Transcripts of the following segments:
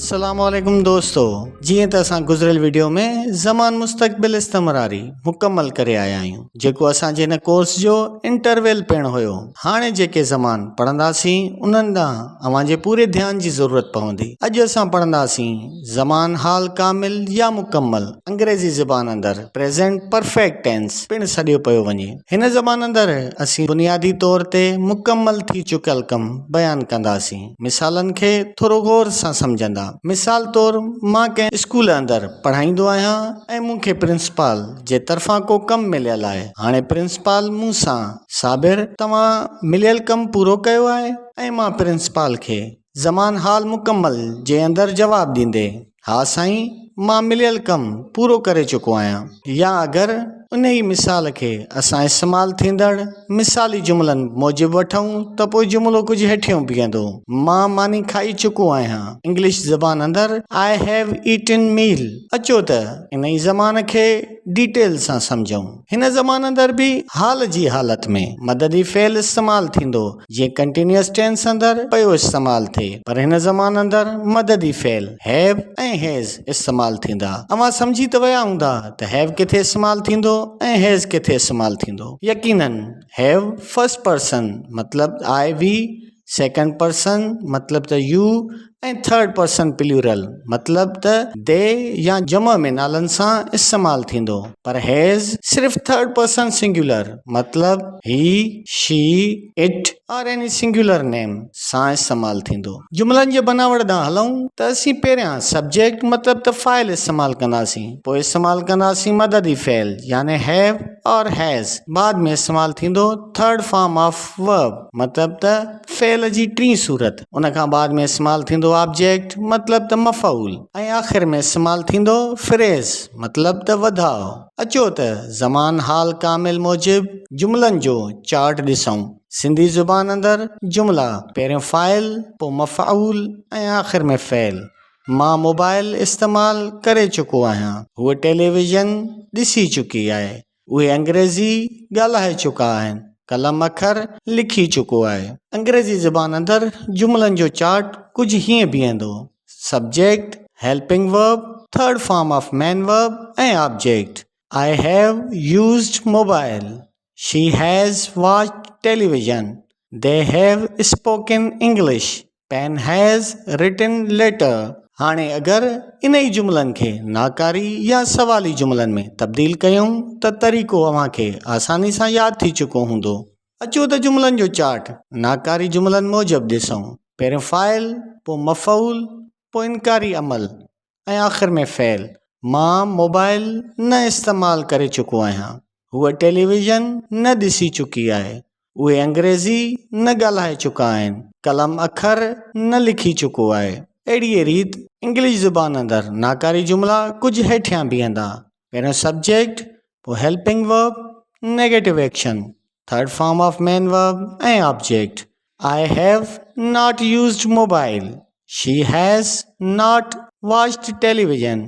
السلام عليڪم دوستو جيئن ته اسان گذريل وڊيو ۾ زمان مستقبل استمراري مڪمل ڪري آيا آهيون جيڪو اسان جي هن ڪورس جو انٽرويل پڻ هيو هاڻي جيڪي زمان پڙهنداسين انهن ڏانهن اوهان جي پوري ڌيان جي ضرورت پوندي اڄ اسان پڙهنداسين زمان حال ڪامل يا مڪمل انگريزي زبان اندر پريزنٽ پرفيڪٽ ٽينس پڻ سڏيو پيو وڃي هن زبان اندر اسين بنيادي طور تي مڪمل ٿي چڪل ڪم بيان ڪنداسين. مثالن کي ٿورو غور سان سمجهندا. مثال طور مان ڪنهن اسڪول اندر پڙهائيندو آهيان ۽ مون کي پرنسپال جي طرفان ڪو ڪم مليل آهي. هاڻي پرنسپال مون سان صابر توهان مليل ڪم پورو ڪيو آهي؟ ۽ مان پرنسپال کي زمان حال مڪمل جي اندر جواب ڏيندي ها سائين مان مليل ڪم پورو ڪري چڪو آهيان. يا اگر انهي مثال کي اسان استعمال ٿيندڙ مثالي جملن موجب وٺون ته پوء جملو ڪجهه هيٺيون بيهندو، مان ماني کائي چڪو آهيان، انگلش زبان اندر I have eaten meal. اچو ته انهي زمان کي ڊيٽيل سان سمجهون. هن زمان اندر به حال جي حالت ۾ مددي فعل استعمال ٿيندو جيئن ڪنٽينيوس ٽينس اندر پيو استعمال ٿئي پر هن زمان اندر مددي فعل Have ۽ Has استعمال ٿيندا. اوهان سمجهي ته ويا هوندا ته Have ڪٿي استعمال ٿيندو ۽ Has ڪٿي استعمال ٿيندو. يقيناً Have first person مطلب I, we, second person مطلب ته You ۽ third person plural مطلب ته They يا جمع ۾ نالن سان استعمال ٿيندو پر Has صرف ٿرڊ پرسن سنگيولر مطلب He، She، It or any singular name سان استعمال ٿيندو. جملن جي بناوٽ ڏانهن هلون ته اسين پهريان سبجيڪٽ مطلب ته فاعل استعمال ڪنداسين پوء استعمال ڪنداسين مددي فعل يعني Have or Has بعد ۾ استعمال ٿيندو ٿرڊ فارم آف ورب مطلب ته فعل جي ٽين صورت ان کان بعد ۾ استعمال ٿيندو آبجيڪٽ مطلب ته مفعول ۽ آخر ۾ استعمال ٿيندو فريز مطلب ته وڌاء. اچو ته زمان حال ڪامل موجب جملن جو چارٽ ڏسون. سنڌي زبان اندر جملا پهريون فاعل پوء مفعول ۽ آخر ۾ فعل. مان موبائل استعمال ڪري چڪو آهيان. هوء ٽيليويزن ڏسي چڪي آهي. اهي انگريزي ڳالهائي چڪا آهن. قلم اکر لکي چڪو آهي. انگريزي زبان اندر جملن جو چارٽ ڪجهه هيئن بيهندو، subject, helping verb, third form of main verb ۽ object. I have used mobile. She has watched television. They have spoken English. Pen has written letter. هاڻي اگر انهي جملن کي ناڪاري يا سوالي جملن ۾ تبديل ڪيون ته طريقو اوهان کي آساني سان ياد ٿي چڪو هوندو. اچو ته جملن جو چارٽ ناڪاري جملن موجب ڏسون. پهريون فاعل، پوء مفعول، پوء انڪاري عمل ۽ آخر ۾ فعل. مان موبائل نه استعمال ڪري چڪو آهيان. هوء ٽيليويزن نه ڏسي چڪي آهي. اهي انگريزي نه ڳالهائي چڪا آهن. قلم اکر نه لکي چڪو آهي. اهڙيء ريت انگلش زبان اندر ناڪاري جملا ڪجهه هيٺيان بيهندا. پهريون سبجيڪٽ، پوء helping verb, negative action, third form of main verb ۽ object. I have not used mobile. She has not watched television.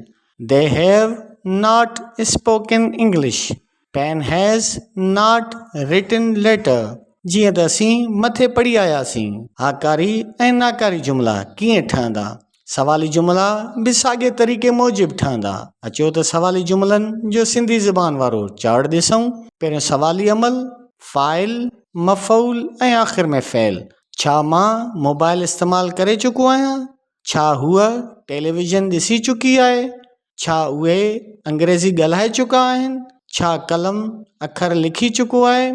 They have not spoken English. Pen has not written letter. جيئن ته اسين مٿي پڙهي آياسين، هاڪاري ۽ ناڪاري جملا ڪيئن ٺهندا. سوالي جملا به ساڳئي طريقي موجب ٺهندا. اچو ته سوالي جملن جو سنڌي زبان وارو چارٽ ڏسون. پهريون سوالي عمل، فاعل، مفعول ۽ آخر ۾ فعل. ڇا مان موبائل استعمال ڪري چڪو آهيان؟ ڇا هوء ٽيليويزن ڏسي چڪي آهي؟ ڇا اهي انگريزي ڳالهائي چڪا آهن؟ ڇا قلم اکر لکي چڪو آهي؟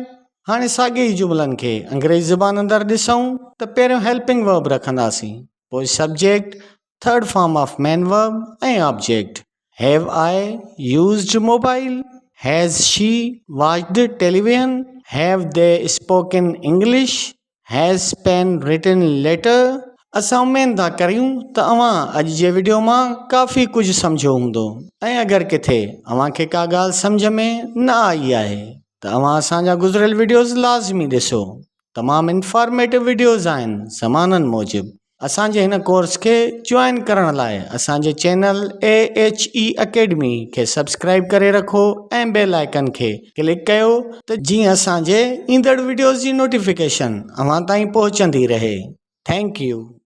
هاڻي ساڳئي ئي جملن کي انگريزي زبان اندر ڏسون ته پهريون هيلپنگ ورب رکنداسين. پوء subject, third form of main verb ۽ object. Have I used mobile? Has she watched television? Have they spoken English? Has pen written letter? اسان اميد ٿا ڪريون ته اوهان اڄ جي وڊيو مان ڪافي ڪجهه سمجهيو هوندو ۽ اگر ڪٿي اوهان کي ڪا ڳالهه سمجهه ۾ نه آئي آهي ته اوهان اسان جا گذريل وڊيوز لازمي ڏسو. تمام انفارميٽو وڊيوز آهن زمانن موجب اسان جي هن ڪورس کي جوائن ڪرڻ لاء اسان جي channel A H A academy کي سبسڪرائب ڪري رکو ۽ بيل آئيڪن کي ڪلڪ ڪيو ته جيئن اسان جي ايندڙ وڊيوز جي نوٽيفڪيشن اوهان تائين پهچندي رهي thank you.